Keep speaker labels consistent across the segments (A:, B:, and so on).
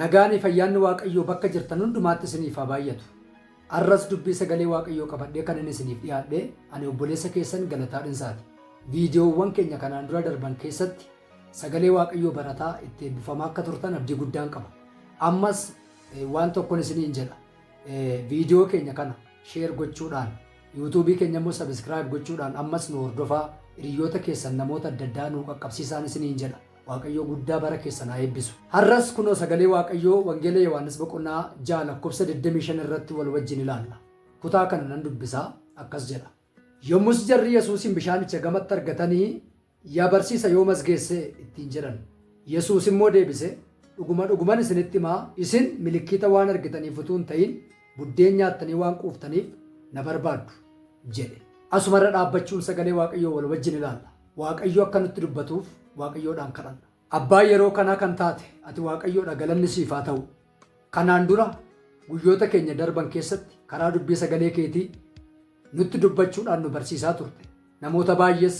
A: Nagaanii fayyaanni Waaqayyoo bakka jirtan hundumaatti isiniif haa baay'atu. Arras dubbii sagalee Waaqayyoo qabadhee kanan isiniif dhiyaadhe ani obboleessa keessan Galataa Dhinsaati. Viidiyoowwan keenya kanaan dura darban keessatti sagalee Waaqayyoo barataa itti eebbifamaa akka turtan abdii guddaan qaba. Ammas waan tokkon isiniin jedha. Viidiyoo keenya kana share gochuudhaan Yuutuubii keenya immoo subscribe gochuudhaan ammas nu hordofaa hiriyoota keessan namoota adda addaa nu qaqqabsiisaan isiniin jedha. Waaqayyoo guddaa bara keessan haa eebbisu. Har'as kunoo sagalee Waaqayyoo Wangeela Yohaannis boqonnaa 6 lakkoofsa 25 irratti wal wajjin ilaalla. Kutaa kana nan dubbisa akkas jedha. Yommus jarri Yesuusin bishaanicha gamatti argatanii, Yaa barsiisa yoom as geesse? ittiin jedhan. Yesuus immoo deebise, Dhuguma dhuguman isinitti hima, isin milikkiita waan argitaniif utuu hin ta'in, buddeen nyaattanii waan quuftaniif na barbaaddu jedhe. Asuma irra dhaabbachuun sagalee Waaqayyoo wal wajjin ilaalla. Waaqayyo akka nutti dubbatuuf Waaqayyoodhaan kadhanna. Abbaa yeroo kanaa kan taate ati Waaqayyoodha galanni siif haa ta'u. Kanaan dura guyyoota keenya darban keessatti karaa dubbii sagalee keetii nutti dubbachuudhaan nu barsiisaa turte. Namoota baay'ees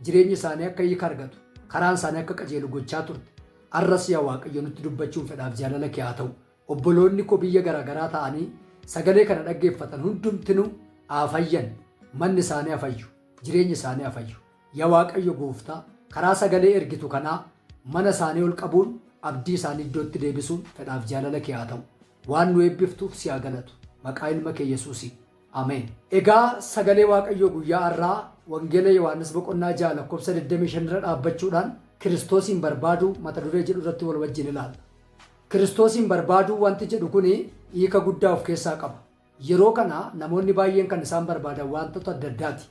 A: jireenyi isaanii akka hiika argatu, karaan isaanii akka qajeelu gochaa turte. Arras yaa Waaqayyo nutti dubbachuun fedhaaf jaalala kee haa ta'u. Obboloonni koo biyya garaa garaa ta'anii sagalee kana dhaggeeffatan hundumtinuu haa fayyan, manni isaanii haa fayyu, jireenyi isaanii haa fayyu. Yaa Waaqayyo Gooftaa, karaa sagalee ergitu kanaa mana isaanii ol qabuun abdii isaanii iddootti deebisuun fedhaaf jaalala kee haa ta'u. Waan nu eebbiftuuf si haa galatu. Maqaa ilma kee Yesuusiin. Ameen. Egaa sagalee Waaqayyoo guyyaa har'aa Wangeela Yohaannis boqonnaa 6 lakkoofsa 25 irra dhaabbachuudhaan Kiristoosiin barbaaduu mata duree jedhu irratti wal wajjin ilaalla. Kiristoosiin barbaaduu wanti jedhu kun hiika guddaa of keessaa qaba. Yeroo kana namoonni baay'een kan isaan barbaadan waantota adda addaati.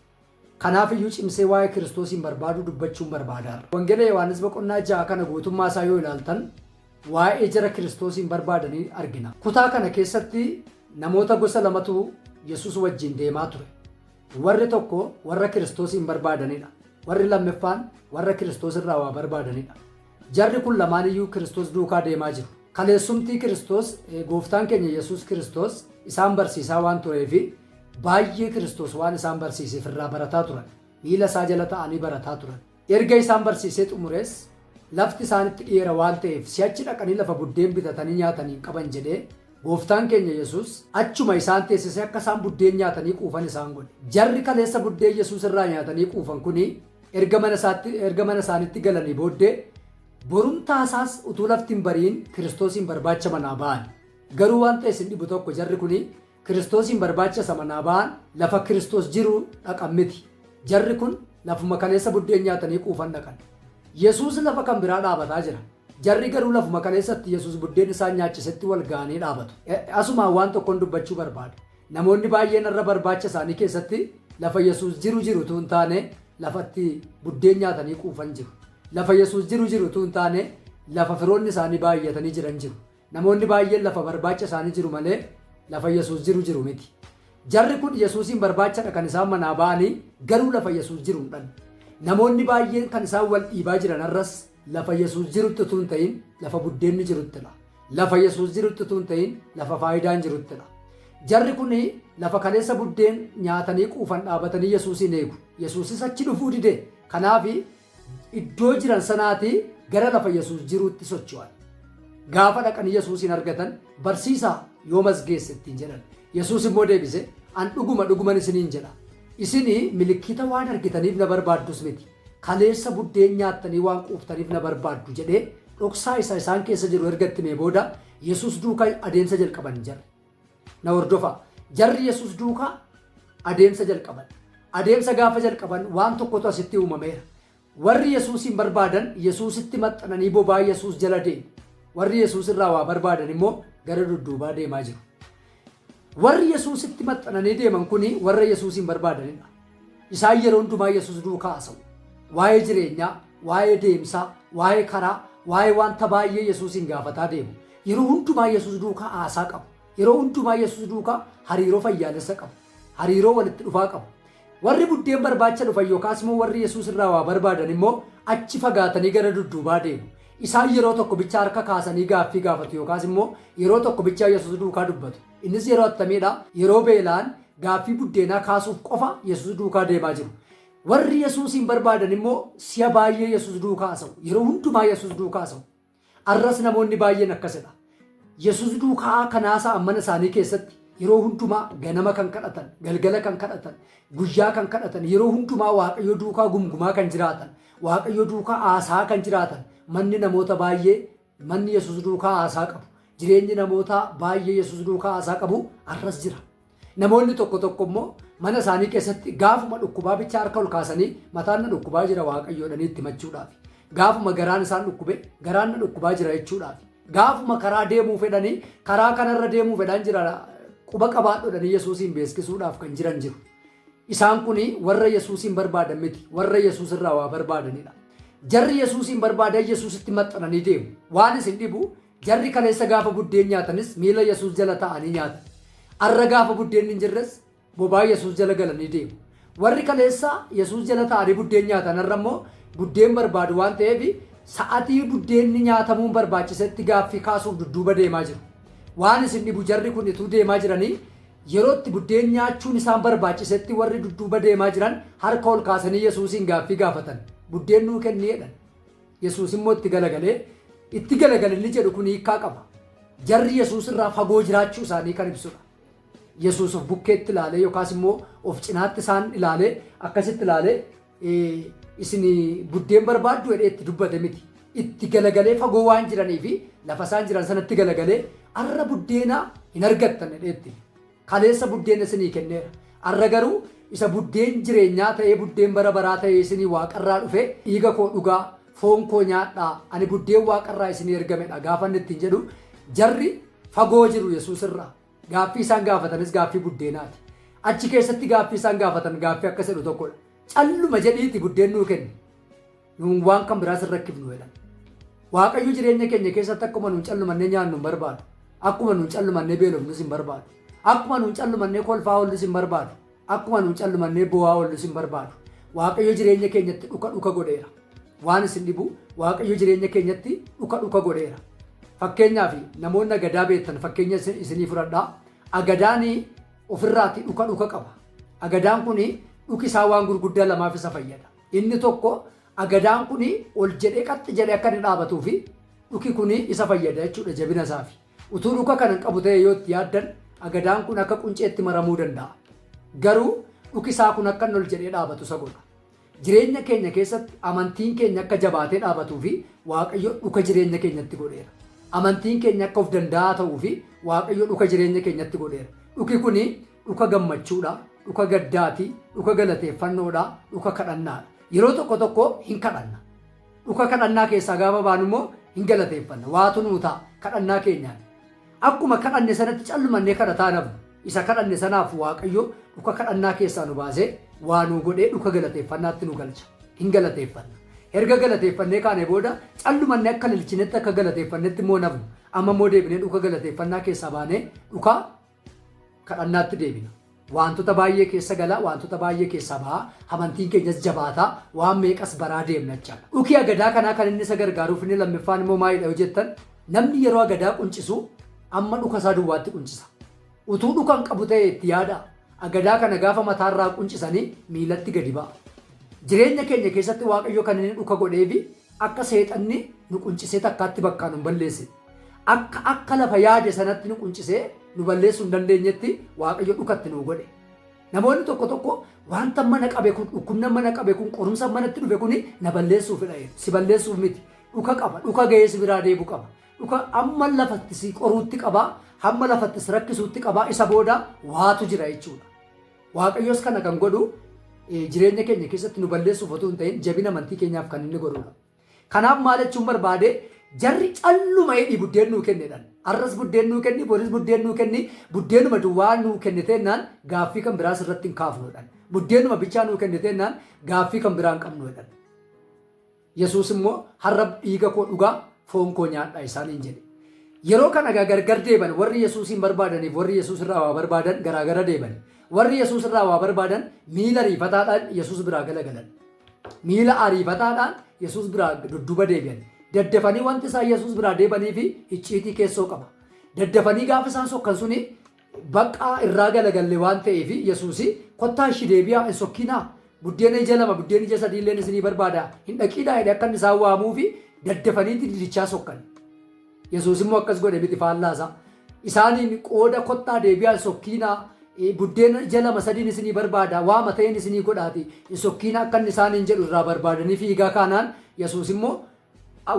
A: Kanaaf iyyuu cimsee waa'ee Kiristoosiin barbaaduu dubbachuun barbaada har'a. Wangeela Yohaannis boqonnaa 6 kana guutummaa isaa yoo ilaaltan waa'ee jara Kiristoosiin barbaadanii argina. Kutaa kana keessatti namoota gosa lamatu Yesuus wajjin deemaa ture. Warri tokko warra Kiristoosiin barbaadanidha. Warri lammeffaan warra Kiristoos irraa waa barbaadanidha. Jarri kun lamaan iyyuu Kiristoos duukaa deemaa jiru. Kaleessumtii Kiristoos, Gooftaan keenya Yesuus Kiristoos isaan barsiisaa waan tureefi baay'ee Kiristoos waan isaan barsiiseef irraa barataa turan. Miila isaa jala ta'anii barataa turan. Erga isaan barsiisee xumurees lafti isaanitti dhi'eera waan ta'eef si'achi dhaqanii lafa buddeen bitatanii nyaatan hin qaban jedhee Gooftaan keenya Yesuus achuma isaan teessisee akka isaan buddeen nyaatanii quufan isaan godhe. Jarri kaleessa buddeen Yesuus irraa nyaatanii quufan kuni erga mana isaatti erga mana isaanitti galanii booddee borumtaa isaas utuu lafti hin bari'in Kiristoosiin barbaacha manaa ba'an. Garuu waan ta'e isin dhibu tokko jarri kuni Kiristoosiin barbaacha isa manaa ba'an lafa Kiristoos jiru dhaqan miti. Jarri kun lafuma kaleessa buddeen nyaatanii quufan dhaqan. Yesuus lafa kan biraa dhaabataa jira. Jarri garuu lafuma kaleessatti Yesuus buddeen isaan nyaachisetti wal ga'anii dhaabatu. Asumaan waan tokkon dubbachuu barbaada. Namoonni baay'een har'a barbaacha isaanii keessatti lafa Yesuus jiru jiru utuu hin taane lafatti buddeen nyaatanii quufan jiru. Lafa Yesuus jiru jiru utuu hin taane lafa firoonni isaanii baay'atanii jiran jiru. Namoonni baay'een lafa barbaacha isaanii jiru malee lafa Yesuus jiru jiru miti. Jarri kun Yesuusiin barbaachadha kan isaan manaa ba'anii garuu lafa Yesuus jiru hin dhanne. Namoonni baay'een kan isaan wal dhiibaa jiran har'as lafa Yesuus jirutti utuu hin ta'in lafa buddeenni jiruttidha. Lafa Yesuus jirutti utuu hin ta'in lafa faayidaan jiruttidha. Jarri kun lafa kaleessa buddeen nyaatanii quufan dhaabatanii Yesuusiin eegu. Yesuusis achi dhufuu dide. Kanaaf iddoo jiran sanaatii gara lafa Yesuus jiruutti socho'an. Gaafa dhaqanii Yesuusiin argatan barsiisaa yoom as geesse ittiin jedhan. Yesuus immoo deebise an dhuguma dhuguman isiniin jedha. Isin milikkita waan argitaniif na barbaaddus miti. Kaleessa buddeen nyaattanii waan quuftaniif na barbaaddu jedhee dhoksaa isa isaan keessa jiru erga itti himee booda Yesuus duukaa adeemsa jalqaban jarri. Na hordofaa. Jarri Yesuus duukaa adeemsa jalqaban. Adeemsa gaafa jalqaban waan tokkotu asitti uumameera. Warri Yesuusiin barbaadan Yesuusitti maxxananii bobaa Yesuus jala deemu. Warri Yesuus irraa waa barbaadan immoo gara dudduubaa deemaa jiru. Warri Yesuusitti maxxananii deeman kuni warra Yesuusiin barbaadanidha. Isaan yeroo hundumaa Yesuus duukaa haasa'u. Waa'ee jireenyaa, waa'ee deemsaa, waa'ee karaa, waa'ee wanta baay'ee Yesuusiin gaafataa deemu. Yeroo hundumaa Yesuus duukaa haasaa qabu. Yeroo hundumaa Yesuus duukaa hariiroo fayyaalessa qabu. Hariiroo walitti dhufaa qabu. Warri buddeen barbaacha dhufan yookaas immoo warri Yesuus irraa waa barbaadan immoo achi fagaatanii gara dudduubaa deemu. Isaan yeroo tokko bichaa harka kaasanii gaaffii gaafatu yookaas immoo yeroo tokko bichaa Yesuus duukaa dubbatu. Innis yeroo attamiidha? Yeroo beela'an gaaffii buddeenaa kaasuuf qofa Yesuus duukaa deemaa jiru. Warri Yesuusiin barbaadan immoo si'a baay'ee Yesuus duukaa haasa'u. Yeroo hundumaa Yesuus duukaa haasa'u. Arras namoonni baay'een akkasidha. Yesuus duukaa kan haasa'an mana isaanii keessatti yeroo hundumaa ganama kan kadhatan, galgala kan kadhatan, guyyaa kan kadhatan, yeroo hundumaa Waaqayyo duukaa gumgumaa kan jiraatan, Waaqayyo duukaa haasaa kan jiraatan, manni namoota baay'ee manni Yesuus duukaa haasaa qabu, jireenyi namoota baay'ee Yesuus duukaa haasaa qabu har'as jira. Namoonni tokko tokko immoo mana isaanii keessatti gaafuma dhukkubaa bicha harka ol kaasanii mataan na dhukkubaa jira Waaqayyoodhanii itti himachuudhaaf. Gaafuma garaan isaan dhukkube garaan na dhukkubaa jira jechuudhaaf. Gaafuma karaa deemuu fedhanii karaa kanarra deemuu fedhaan jira quba qabaadhuudhanii Yesuusiin beeksisuudhaaf kan jiran jiru. Isaan kun warra Yesuusiin barbaadan miti, warra Yesuus irraa waa barbaadanidha. Jarri Yesuusiin barbaadan Yesuusitti maxxananii deemu. Waan isin dhibu jarri kaleessa gaafa buddeen nyaatanis miila Yesuus jala taa'anii nyaatan. Arra gaafa buddeen hin jirres bobaa Yesuus jala galanii deemu. Warri kaleessa Yesuus jala taa'anii buddeen nyaatan har'a immoo buddeen barbaadu waan ta'eef sa'atii buddeenni nyaatamuun barbaachisetti gaaffii kaasuuf dudduuba deemaa jiru. Waan isin dhibu jarri kun ituu deemaa jiranii yerootti buddeen nyaachuun isaan barbaachisetti warri dudduuba deemaa jiran harka ol kaasanii Yesuusiin gaaffii gaafatan. Buddeen nuu kenni jedhan. Yesuus immoo itti galagalee itti galagalinni jedhu kun hiikkaa qaba. Jarri Yesuus irraa fagoo jiraachuu isaanii kan ibsudha. Yesuus of bukkeetti ilaalee yookaas immoo of cinaatti isaan ilaalee akkasitti ilaalee isin buddeen barbaaddu jedhee itti dubbate miti. Itti galagalee fagoo waan jiranii fi lafa isaan jiran sanatti galagalee arra buddeena hin argattan jedhee itti. Kaleessa buddeena isinii kenneera. Arra garuu isa buddeen jireenyaa ta'ee buddeen bara baraa ta'ee isinii waaqarraa dhufe dhiiga koo dhugaa foon koo nyaadhaa ani buddeen waaqarraa isinii ergamedha gaafa inni ittiin jedhu jarri fagoo jiru Yesuus irraa. Gaaffii isaan gaafatanis gaaffii buddeenaati. Achi keessatti gaaffii isaan gaafatan gaaffii akkas jedhu tokkodha. Calluma jedhiiti buddeen nuu kenni. Nuun waan kan biraas hin rakkifnu jedhan. Waaqayyo jireenya keenya keessatti akkuma nuun callumannee nyaannu hin barbaadu. Akkuma nuun callumannee beelofnus hin barbaadu. Akkuma nuun callumannee kolfaa oollus hin barbaadu. Akkuma nuun callumannee boo'aa oollus hin barbaadu. Waaqayyo jireenya keenyatti dhuka dhuka godheera. Waan isin dhibu Waaqayyo jireenya keenyatti dhuka dhuka godheera. Fakkeenyaaf namoonni agadaa beektan fakkeenya isinii fudhadhaa. Agadaan ofirraati dhuka dhuka qaba. Agadaan kun dhuki isaa waan gurguddaa lamaaf isa fayyada. Inni tokko agadaan kun ol jedhee qaxxi jedhee akka inni dhaabatuu fi dhuki kun isa fayyada jechuudha jabina isaafi. Utuu dhuka kana hin qabu ta'e yoo itti yaaddan agadaan kun akka qunceetti maramuu danda'a. Garuu dhuki isaa kun akka inni ol jedhee dhaabatu isa godha. Jireenya keenya keessatti amantiin keenya akka jabaatee dhaabatuu fi Waaqayyo dhuka jireenya keenyatti godheera. Amantiin keenya akka of danda'aa ta'uu fi Waaqayyo dhuka jireenya keenyatti godheera. Dhuki kuni dhuka gammachuudha, dhuka gaddaati, dhuka galateeffannoodha, dhuka kadhannaadha. Yeroo tokko tokko hin kadhanna. Dhuka kadhannaa keessaa gaafa baanu immoo hin galateeffanna. Waatu nuu ta'a kadhannaa keenyaan. Akkuma kadhanne sanatti callumannee kadhataa nafnu. Isa kadhanne sanaaf Waaqayyo dhuka kadhannaa keessaa nu baasee waa nuu godhee dhuka galateeffannaatti nu galcha. Hin galateeffanna. Erga galateeffannee kaane booda callumannee akka lilchinetti akka galateeffannetti immoo nafnu. Amma immoo deebinee dhuka galateeffannaa keessaa baanee dhuka kadhannaatti deebina. Waantota baay'ee keessa gala, waantota baay'ee keessaa ba'a, amantiin keenyas jabaataa, waan meeqas baraa deemna jechaadha. Dhuki agadaa kanaa kan inni isa gargaaruuf inni lammaffaan immoo maalidha yoo jettan namni yeroo agadaa quncisu amma dhuka isaa duwwaatti quncisa. Utuu dhuka hin qabu ta'e itti yaada. Agadaa kana gaafa mataarraa quncisanii miilatti gadi ba'a. Jireenya keenya keessatti Waaqayyo kan inni dhuka godheefi akka seexanni nu quncisee takkaatti bakkaan nu hin balleessine. Akka akka lafa yaade sanatti nu quncisee nu balleessuu hin dandeenyetti Waaqayyo dhukatti nu godhe. Namoonni tokko tokko wanta mana qabe kun dhukkubna mana qabe kun qorumsa manatti dhufe kun na balleessuufidha jedhu. Si balleessuuf miti. Dhuka qaba. Dhuka ga'ee si biraa deebu qaba. Dhuka hamma lafatti si qoruutti qaba. Hamma lafatti si rakkisuutti qaba. Isa booda waatu jira jechuudha. Waaqayyos kana kan godhu jireenya keenya keessatti nu balleessuuf otoo hin ta'in jabina amantii keenyaaf kan inni godhudha. Kanaaf maal jechuun barbaade jarri calluma hidhii buddeen nuu kennedhan. Har'as buddeen nuu kenni, boris buddeen nuu kenni, buddeenuma duwwaa nuu kenniteennaan gaaffii kan biraas irratti hin kaafnudhan. Buddeenuma bichaa nuu kenniteennaan gaaffii kan biraa hin qabnudhan. Yesuus immoo har'a dhiiga koo dhugaa foon koo nyaadhaa isaaniin jedhe. Yeroo kana egaa gargar deeban warri Yesuusiin barbaadaniif warri Yesuus irraa waa barbaadan garaagara deeban. Warri Yesuus irraa waa barbaadan miila ariifataadhaan Yesuus biraa galagalan. Miila ariifataadhaan Yesuus biraa dudduuba deebi'an. Daddafanii wanti isaan Yesuus biraa deebanii fi icciitii keessoo qaba. Daddafanii gaafa isaan sokkan suni Baqqaa irraa galagalle waan ta'eef Yesuusi, Kottaa ishi deebi'aa, hin sokkinaa! Buddeena ija lama, buddeen ija sadii illeen isinii barbaada, hin dhaqiinaa jedhee akka inni isaan waamuufi daddafaniiti didichaa sokkan. Yesuus immoo akkas godhe miti, faallaasaa. Isaaniin qooda kottaa deebi'aa sokkiinaa, buddeena ija lama sadiin isinii barbaada, waama ta'een isinii godhaati hin sokkiinaa akka inni isaaniin jedhu irraa barbaadanii fiigaa kaanaan, Yesuus immoo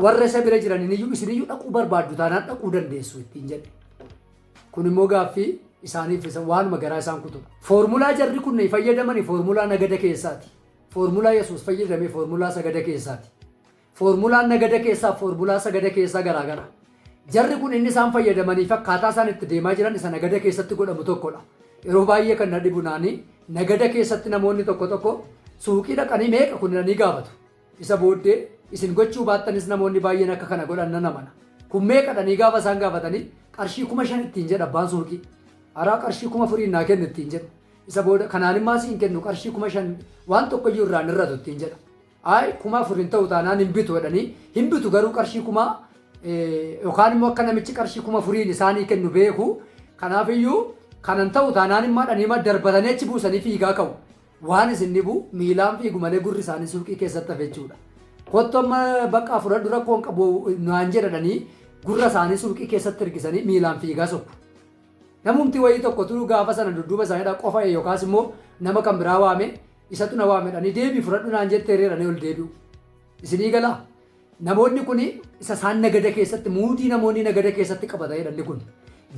A: warra isa bira jiraniin iyyuu, isiniyyuu dhaquu barbaaddu taanaan dhaquu dandeessu ittiin jedhe. Kun immoo gaaffii isaaniif waanuma garaa isaan kutudha. Foormulaa jarri kun fayyadamani foormulaa nagada keessaati. Foormulaa Yesuus fayyadame foormulaa sagada keessaati. Foormulaan nagada keessaa foormulaa sagada keessaa garaagara. Jarri kun inni isaan fayyadamaniif akkaataa isaan itti deemaa jiran isa nagada keessatti godhamu tokkodha. Yeroo baay'ee kan na dhibu naanii, nagada keessatti namoonni tokko tokko suuqii dhaqanii meeqa kun jedhanii gaafatu. Isa booddee isin gochuu baattanis namoonni baay'een akka kana godhan nan amana. Kun meeqa dhanii gaafa isaan gaafatanii, qarshii 5,000 ittiin jedha abbaan suuqii. Haraa qarshii 4,000 naa kennu ittiin jedhu. Isa booda kanaan immoo siin kennu, qarshii 5,000 waan tokko iyyuu irraa hin hir'atu ittiin jedha. Ayi, 4,000 hin ta'u taanaan hin bitu jedhanii hin bitu, garuu qarshii kuma yookaan immoo akka namichi qarshii 4,000 isaanii kennu beeku. Kanaaf iyyuu kanan ta'u taanaan immoo dhanii darbatanii achi buusanii fiigaa ka'u. Waan isin dhibu miilaan fiigu malee gurri isaanii suuqii keessatti hafe jechuudha. Kottu amma bakka fudhadhu, rakkoon qabu naan jedhanii gurra isaanii suuqii keessatti ergisanii miilaan fiigaa sokku. Namumti wayii tokkotu gaafa sana dudduuba isaaniidha qofa, yookaas immoo nama kan biraa waame, isatu na waamedhanii, deebii fudhadhu naan jettee reeranii ol deebi'u. Isinii galaa? Namoonni kun isa isaan nagada keessatti, muudii namoonni nagada keessatti qabata jedhanni kun.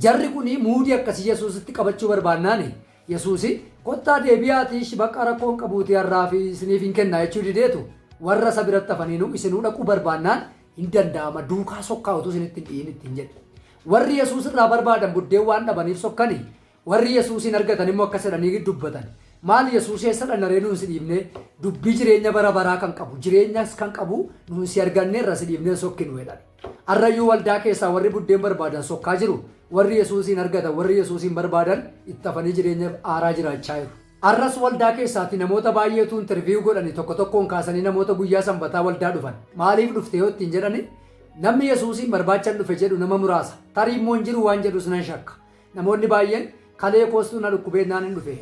A: Jarri kun muudii akkasii Yesuusitti qabachuu barbaannaani, Yesuusi kottaa deebi'aatii bakka rakkoon qabuutii har'aa fi isiniif hin kennaa jechuu dideetu, warra isa biratti hafaniinuu isinuu dhaquu barbaannaan hin danda'ama, duukaa sokkaa utuu isinitti hin dhiyin ittiin jedhe. Warri Yesuus irraa barbaadan buddeen waan dhabaniif sokkanii, warri Yesuusin argatan immoo akkas jedhanii dubbatan. Maal Yesuus, eessa dhannaree nuun si dhiibnee? Dubbii jireenya bara baraa kan qabu, jireenyas kan qabu nuun si arganne irra si dhiibnee sokkinu jedhan. Arrayyuu waldaa keessaa warri buddeen barbaadan sokkaa jiru, warri Yesuusin argatan, warri Yesuusin barbaadan itti hafanii jireenya haaraa jiraachaa jiru. Arras waldaa keessaatti namoota baay'eetu interview godhanii tokko tokkoon kaasanii namoota guyyaa sanbataa waldaa dhufan. Maaliif dhufte yoo ittiin jedhani, namni Yesuusin barbaachan dhufe jedhu nama muraasa. Tarii immoo hin jiru waan jedhus nan shakka. Namoonni baay'een kalee koostuu na dhukkubee naan hin dhufe.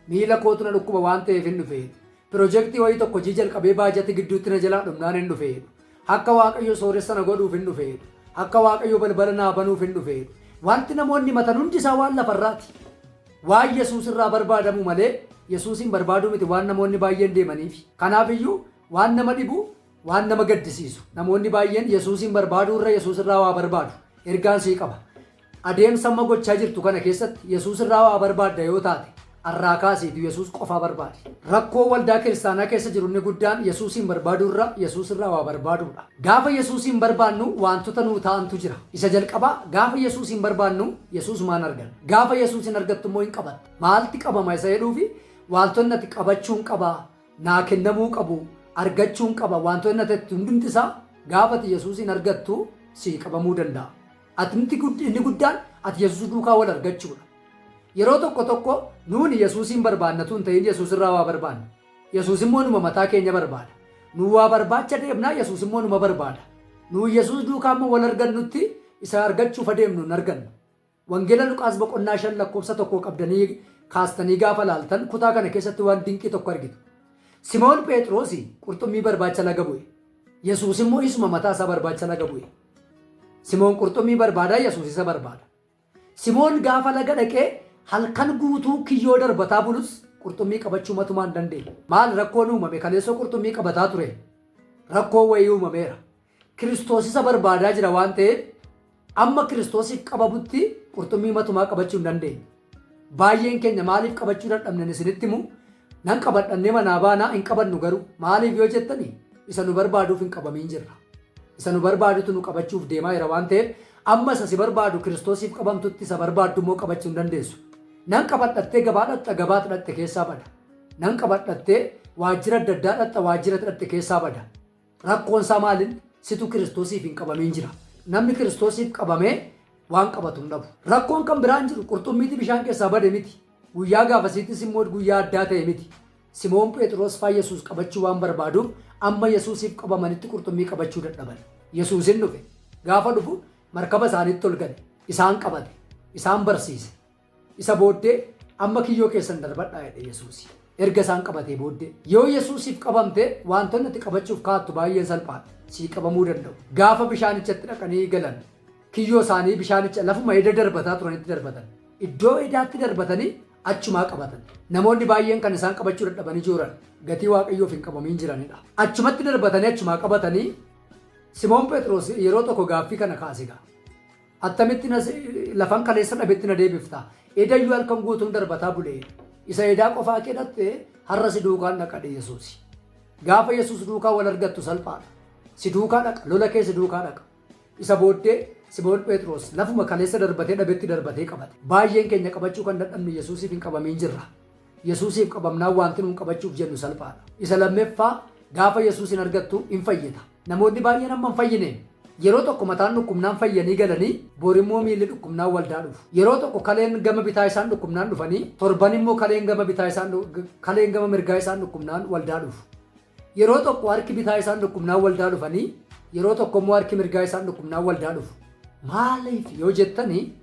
A: Miila kootu na dhukkuba waan ta'eef hin dhufe. Piroojeektii wayii tokko hojii jalqabee baajata gidduutti na jalaa dhumnaan hin dhufe. Akka Waaqayyo sooressa na godhuuf hin dhufe. Akka Waaqayyo balbala naa banuuf hin dhufe. Wanti namoonni matan hundi isaa waan lafarraati. Waan Yesuus irraa barbaadamu malee Yesuusin barbaaduu miti waan namoonni baay'een deemaniif. Kanaaf iyyuu waan nama dhibu, waan nama gaddisiisu, namoonni baay'een Yesuusin barbaaduu irra Yesuus irraa waa barbaadu. Ergaan sii qaba. Adeemsa amma gochaa jirtu kana keessatti Yesuus irraa waa barbaadda yoo taate, har'aa kaasiitu Yesuus qofaa barbaadi. Rakkoo waldaa kiristaanaa keessa jiru inni guddaan Yesuusin barbaaduu irra Yesuus irraa waa barbaaduudha. Gaafa Yesuusin barbaannu wantoota nuu ta'antu jira. Isa jalqabaa, gaafa Yesuusin barbaannu Yesuusumaan arganna. Gaafa Yesuusin argattu immoo hin qabatta. Maalti qabama isa jedhuufi, wantoonni ati qabachuun qaba, naa kennamuu qabu, argachuun qaba, wantoonni ati hundumti isaa gaafa ati Yesuusin argattu sii qabamuu danda'a. Ati inni guddaan ati Yesuus duukaa wal argachuudha. Yeroo tokko tokko nuuni Yesuusin barbaannatu hin ta'in Yesuus irraa waa barbaanna. Yesuus immoo numa mataa keenya barbaada. Nu waa barbaacha deemnaa, Yesuus immoo numa barbaada. Nu Yesuus duukaa immoo wal argannutti isa argachuuf adeemnu hin argannu. Wangeela Luqaas boqonnaa 5 lakkoofsa 1 qabdanii kaastanii gaafa laaltan, kutaa kana keessatti waan dinqii tokko argitu. Simoon Phexros qurxummii barbaacha laga bu'e. Yesuus immoo isuma mataa isaa barbaacha laga bu'e. Simoon qurxummii barbaada, Yesuus isa barbaada. Simoon gaafa laga dhaqee halkan guutuu kiyyoo darbataa bulus qurxummii qabachuu matumaa hin dandeenye. Maal rakkoon uumame? Kaleessoo qurxummii qabataa ture. Rakkoo wayii uumameera. Kiristoos isa barbaadaa jira waan ta'eef, amma Kiristoosiif qabamutti qurxummii matumaa qabachuu hin dandeenye. Baay'een keenya maaliif qabachuu dadhabnan isinitti himu, nan qabadhannee manaa baanaa, hin qabannu garuu. Maaliif yoo jettani, isa nu barbaaduuf hin qabamiin jirra. Isa nu barbaadutu nu qabachuuf deemaa jira waan ta'eef, amma isa si barbaadu Kiristoosiif qabamtutti isa barbaaddu immoo qabachuu hin dandeessu. Nan qabadhattee gabaa dhaqxa, gabaatti dhaqxe keessaa bada. Nan qabadhattee waajjira adda addaa dhaqxa, waajjira dhaqxe keessaa bada. Rakkoon isaa maalin? Situ Kiristoosiif hin qabamiin jira. Namni Kiristoosiif qabamee waan qabatu hin dhabu. Rakkoon kan biraan jiru qurxummiiti bishaan keessaa bade miti. Guyyaa gaafasiittis immoo guyyaa addaa ta'e miti. Simoon Phexros faa Yesuus qabachuu waan barbaaduuf, amma Yesuusiif qabamanitti qurxummii qabachuu dadhaban. Yesuusin dhufe. Gaafa dhufu markaba isaaniitti ol gale. Isaan qabate. Isaan barsiise. Isa booddee amma kiyyoo keessan darbadhaa jedhe Yesuus. Erga isaan qabatee booddee. Yoo Yesuusiif qabamte, wantoonni ati qabachuuf kaattu baay'een salphaadha. Sii qabamuu danda'u. Gaafa bishaanichatti dhaqanii galan, Kiyyoo isaanii bishaanicha lafuma eda darbataa turanitti darbatan. Iddoo edaatti darbatanii achumaa qabatan. Namoonni baay'een kan isaan qabachuu dadhabanii jiran gatii Waaqayyoof hin qabamiin jiranidha. Achumatti darbatanii achumaa qabatanii Simoon Phexros yeroo tokko gaaffii kana kaase gaa. Attamitti lafan kaleessa dhabetti na deebifta? Edayyuu halkan guutuun darbataa bulee. Isa edaa qofaa kedhatte har'a si duukaan dhaqadhe Yesuusi. Gaafa Yesuus duukaa wal argattu salphaadha. Si duukaa dhaqa, lola kee si duukaa dhaqa. Isa booddee Simoon Phexros lafuma kaleessa darbatee dhabetti darbatee qabate. Baay'een keenya qabachuu kan dadhabne Yesuusiif hin qabamiin jirra. Yesuusiif qabamnaan wanti nuun qabachuuf jennu salphaadha. Isa lammeeffaa gaafa Yesuus hin argattu hin fayyita. Namoonni baay'een amma hin fayyineen. Yeroo tokko mataan dhukkubnaan fayyanii galanii borimmoo miilli dhukkubnaan waldaa dhufu. Yeroo tokko kaleen gama bitaa isaan dhukkubnaan dhufanii torban immoo kaleen gama bitaa isaan kaleen gama mirgaa isaan dhukkubnaan waldaa dhufu. Yeroo tokko harki bitaa isaan dhukkubnaan waldaa dhufanii yeroo tokko immoo harki mirgaa isaan dhukkubnaan waldaa dhufu. Maaliif yoo jettanii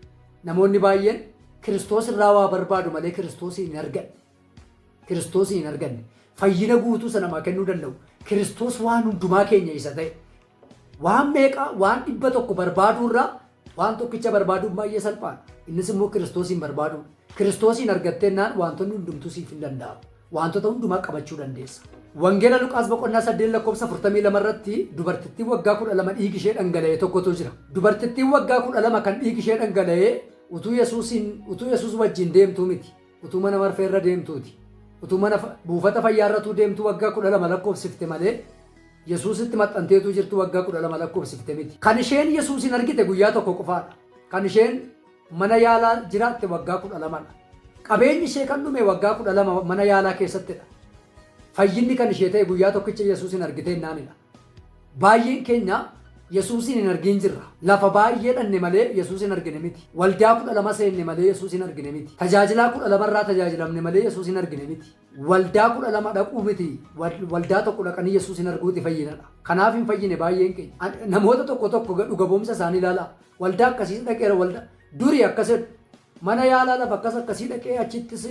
A: namoonni baay'een Kiristoos irraa waa barbaadu malee Kiristoosii hin arganne. Kiristoosii hin arganne. Fayyina guutuu sana namaa kennuu danda'u. Kiristoos waan hundumaa keenya isa ta'e. Waan meeqa waan 100 barbaaduu irraa waan tokkicha barbaaduun baay'ee salphaadha. Innis immoo Kiristoosiin barbaaduudha. Kiristoosiin argatteennaan wantoonni hundumtuu siif hin danda'amu. Wantoota hundumaa qabachuu dandeessa. Wangeela Luqaas boqonnaa 8 lakkoofsa 42 irratti dubartittiin waggaa 12 dhiigi ishee dhangala'e tokkotu jira. Dubartittiin waggaa 12 kan dhiigi ishee dhangala'e utuu Yesuus wajjin deemtuu miti. Utuu mana marfee irra deemtuuti. Utuu mana buufata fayyaa irratuu deemtuu waggaa 12 lakkoofsifte malee Yesuusitti maxxanteetuu jirtu waggaa 12 lakkoofsifte miti. Kan isheen Yesuusin argite guyyaa tokko qofaadha. Kan isheen mana yaalaa jiraatte waggaa 12dha. Qabeenyi ishee kan dhume waggaa 12 mana yaalaa keessattidha. Fayyinni kan ishee ta'e guyyaa tokkicha Yesuusin argite jennaanidha. Baay'een keenya Yesuusin hin argiin jirra. Lafa baay'ee dhanne malee Yesuus hin argine miti. Waldaa 12 seenne malee Yesuus hin argine miti. Tajaajilaa 12 irraa tajaajilamne malee Yesuus hin argine miti. Waldaa 12 dhaquu miti. Waldaa tokko dhaqanii Yesuus hin arguuti fayyinadha. Kanaaf hin fayyine baay'een keenya. Namoota tokko tokko dhuga ba'umsa isaanii ilaalaa. Waldaa akkasiis dhaqeera waldaa. Duri akkas mana yaalaa lafa akkas akkasii dhaqee achittis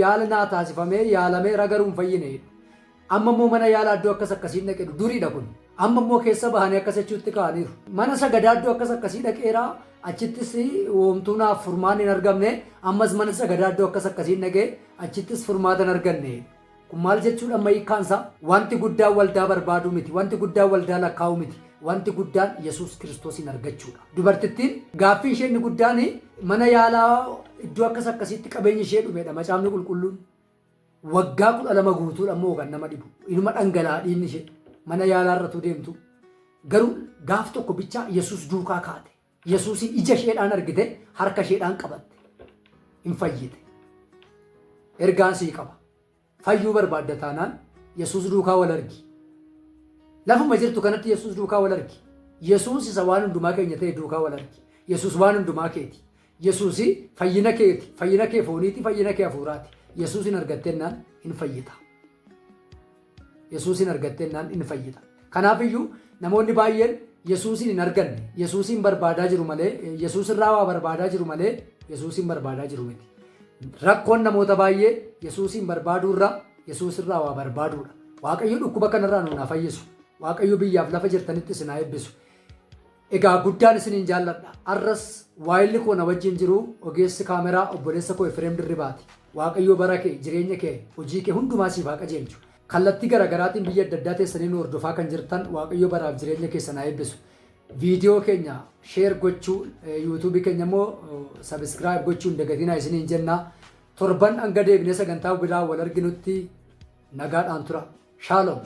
A: yaala naa taasifamee yaalameera garuu hin fayyine. Amma immoo mana yaalaa iddoo akkas akkasii dhaqe duriidha kun. Amma immoo keessa bahanii akkas jechuutti ka'aniiru. Mana sagadaa iddoo akkas akkasii dhaqeera achittis woomtuu naaf furmaan hin argamne ammas mana sagadaa iddoo akkas akkasii dhaqee achittis furmaata hin arganne. Kun maal jechuudha amma hiikkaansaa? Wanti guddaan waldaa barbaaduu miti. Wanti guddaan waldaa lakkaa'uu miti. Wanti guddaan Yesuus Kiristoosiin argachuudha. Dubartittiin gaaffii ishee inni guddaan mana yaalaa iddoo akkas akkasiitti qabeenyi ishee dhumedha macaafni qulqulluun. Waggaa 12 guutuudha immoo kan nama dhibu. Inuma dhangala'aa dhiigni ishee mana yaalaa irratuu deemtu. Garuu gaaf tokko bichaa Yesuus duukaa kaate. Yesuusin ija isheedhaan argite harka isheedhaan qabatte. Hin fayyite. Ergaan sii qaba. Fayyuu barbaadda taanaan Yesuus duukaa wal argi. Lafuma jirtu kanatti Yesuus duukaa wal argi. Yesuus isa waan hundumaa keenya ta'e duukaa wal argi. Yesuus waan hundumaa keeti. Yesuus fayyina keeti. Fayyina kee fooniiti, fayyina kee hafuuraati. Yesuusin argattennaan hin fayyita. Yesuusin argattennaan hin fayyita. Kanaafiyyuu namoonni baay'een Yesuusin hin arganne. Yesuusin barbaadaa jiru malee, Yesuus irraa waa barbaadaa jiru malee Yesuusin barbaadaa jiru miti. Rakkoon namoota baay'ee Yesuusin barbaaduu irraa Yesuus irraa waa barbaaduudha. Waaqayyo dhukkuba kanarraa nuun haa fayyisu. Waaqayyo biyyaaf lafa jirtanitti isin haa eebbisu. Egaa guddaan isiniin jaalladha. Arras waayilli koo na wajjin jiru ogeessi kaameraa obboleessa koo Efreem Dirribaati. Waaqayyo bara kee, jireenya kee, hojii kee hundumaa siif haa qajeelchu. Kallattii garaagaraatiin biyya adda addaa teessanii nu hordofaa kan jirtan Waaqayyo baraaf jireenya keessan haa eebbisu. Viidiyoo keenya share gochuu, yuutuubii keenya immoo subscribe gochuu hin dagatinaa isiniin jenna. Torban hanga deebinee sagantaa biraa wal arginutti nagaadhaan tura. Shalom.